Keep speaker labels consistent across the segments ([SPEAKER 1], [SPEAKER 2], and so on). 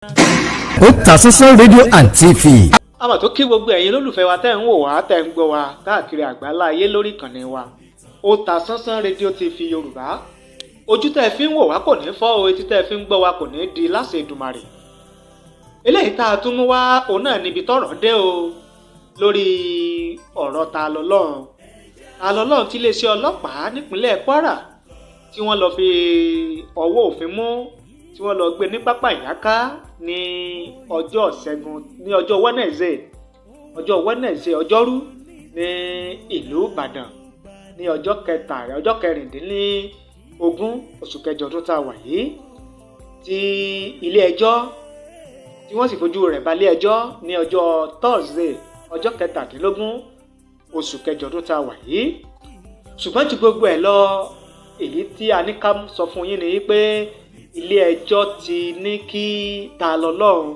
[SPEAKER 1] Otasansan rédíò and TV.
[SPEAKER 2] Àmọ́ tó kí gbogbo ẹ̀yin lólùfẹ́ wa tẹ́ ń wò wá, tẹ́ ń gbọ́ wa káàkiri àgbáńlá ayé lórí ìkànnì wa Otasansan rédíò TV Yorùbá. Ojú tẹ́ ẹ fi ń wò wá kò ní fọ́ o, etí tẹ́ ẹ fi ń gbọ́ wa kò ní di láṣẹ Èdùmàrè. Eléyìí tá a tún mú wá, òun náà níbi tọ́rọ̀ dé o lórí ọ̀rọ̀ Ta lọ́lọ́run, Ta lọ́lọ́run tí iléeṣẹ́ ọlọ́pàá nípínlẹ̀ Kwara tí wọ́n lọ fi ọwọ́ òfin mú, tí wọ́n lọ gbé ní pápá ìyáká ní ọjọ́ Ṣẹ́gun, ní ọjọ́ Wednesday, ọjọ́ Wednesday, ọjọ́rú, ní ìlú Ìbàdàn ní ọjọ́ kẹta, ọjọ́ 16 oṣù kẹjọ ọdún tá a wà yìí, tí ilé ẹjọ́ tí wọ́n sì fojú rẹ̀ balẹ̀ ẹjọ́ ní ọjọ́ Thursday, ọjọ́ 17 oṣù kẹjọ ọdún tá a wà yìí. Ṣùgbọ́n ju gbogbo ẹ̀ lọ, èyí tí a ní ká sọ fún yín ni pé ilé ẹjọ́ ti ní kí Ta lọ́lọ́run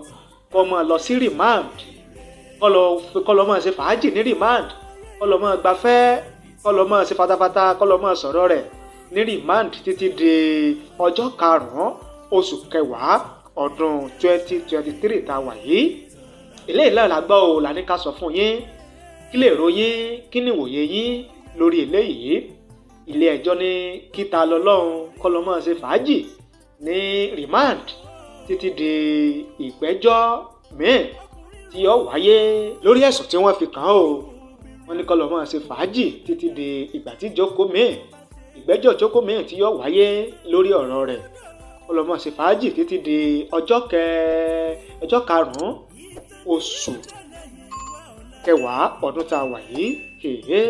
[SPEAKER 2] kó máa lọ sí remand, kó lọ máa ṣe fàájì ní remand, kó lọ máa gbafẹ́, kó lọ máa ṣe fatafata, kó lọ máa sọ̀rọ̀ rẹ̀ ní remand títí di ọjọ́ 5 oṣù kẹwàá ọdún 2023 tá a wà yìí. Eléyìí náà la gbọ́ o, la ní ká sọ fún yín. Kí lè ròyìn? Kí ni ìwòye yín lórí eléyìí? Ilé ẹjọ́ ní kí Ta lọ́lọ́run kó lọ máa ṣe fàájì ní remand títí di ìgbẹ́jọ́ míì tí yóò wáyé lórí ẹ̀sùn tí wọ́n fi kàn án o. Wọ́n ní kó lọ máa ṣe fàájì títí di ìgbà tí ìjókòó míì, ìgbẹ́jọ́ ìjókòó míì tí yóò wáyé lórí ọ̀rọ̀ rẹ̀. Kó lọ máa ṣe fàájì títí di ọjọ́ 5 oṣù kẹwàá ọdún tá a wà yìí. Èyí.